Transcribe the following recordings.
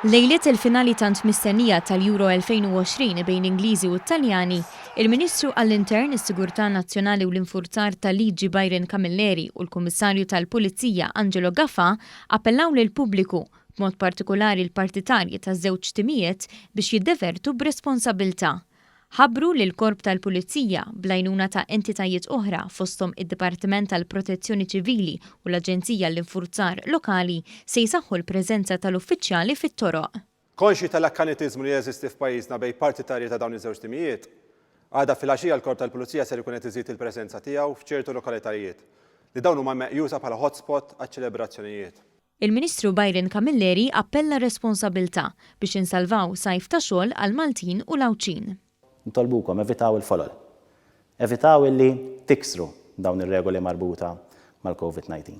Lejliet il-finali tant mistennija tal-Euro 2020 bejn l-Ingliżi u t-Taljani, il-Ministru għall-Intern, is-Sigurtà Nazzjonali u l-Infurzar tal-Liġi Byron Camilleri u l-Kummissarju tal-Pulizija Angelo Gafà appellaw lill-pubbliku, b'mod partikulari l-partitarji taż-żewġ timijiet, biex jiddevertu b'responsabbiltà. Ħabbru li l-Korp tal-Pulizija, bl-għajnuna ta' entitajiet oħra fosthom id-Dipartiment tal-Protezzjoni Ċivili u l-Aġenzija għall-Infurzar Lokali, se jsaħħu l-preżenza tal-uffiċjali fit-toroq. Konxji tal-akkanitiżmu li jeżisti f'pajjiżna bejn partitarji ta' dawn iż-żewġ timijiet, għada filgħaxija l-Korp tal-Pulizija ser ikun qed iżid il-preżenza tiegħu f'ċertu lokalitajiet li dawn huma meqjusa bħala hotspot għaċ-ċelebrazzjonijiet. Il-Ministru Byron Camilleri appella r-responsabilità biex insalvaw sajf ta' xogħol għall-Maltin u l-Għawdxin. Nitolbukom, evitaw il-folol. Evitaw illi tiksru dawn ir-regoli marbuta mal-Covid 19.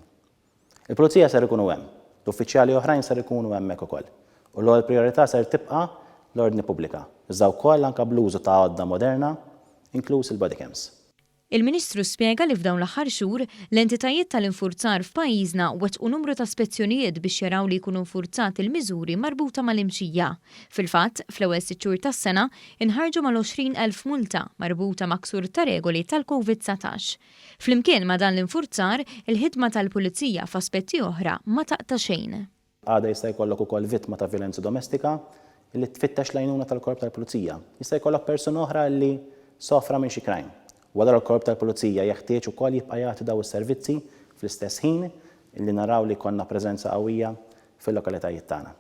Il-Pulizija ser ikunu hemm, l-uffiċjali oħrajn ser ikunu hemmhekk ukoll. U l-ewwel prijorità ser tibqa' l-ordni pubblika, iżda wkoll anke bl-użu ta' għodda moderna, inkluż il-bodycams. Il-Ministru spjega li f'dawn l-aħħar xhur, l-entitajiet tal-infurzar f'pajjiżna wettqu numru ta' spezzjonijiet biex jaraw li jkunu nfurzati l-miżuri marbuta mal-imxija. Fil-fatt, fl-ewwel sitt xhur tas-sena, inħarġu mal-20,000 multa marbuta ma' ksur ta' regoli tal-Covid 19. Flimkien ma' dan l-infurzar, il-ħidma tal-Pulizija f'aspetti oħra ma taqta' xejn. Għada jista' jkollok ukoll vittma ta' vjolenza domestika li tfittex l-għajnuna tal-Korp tal-Pulizija. Jista' jkollok persuna oħra li sofra minn xi crime. U allura l-Korp tal-Pulizija jeħtieġ ukoll jibqa' jagħti dawn is-servizzi fl-istess ħin li naraw li jkollna preżenza qawwija fil-lokalitajiet tagħna.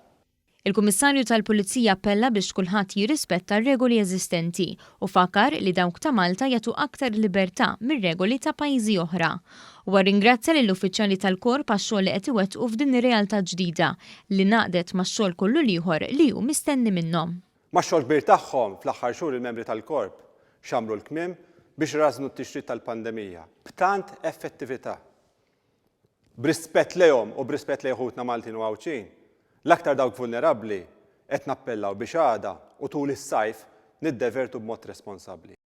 Il-Kummissarju tal-Pulizija appella biex kulħadd jirrispetta r-regoli eżistenti u fakar li dawk ta' Malta jagħtu aktar libertà mir-regoli ta' pajjiżi oħra. Huwa rringrazzja lill-uffiċjali tal-Korp għax-xogħol li qed iwettqu f'din ir-realtà ġdida li ngħaqdet max-xogħol kollu l-ieħor li hu mistenni minnhom. Max-xogħol kbir tagħhom, fl-aħħar xhur il-membri tal-Korp xammru l-kmiem biex irażżnu t-tixrid tal-pandemija b'tant effettività. B'rispett lejhom u b'rispett lejn ħutna Maltin u Għawdxin, l-aktar dawk vulnerabbli, qed nappellaw biex għada u tul is-sajf niddevertu b'mod responsabbli.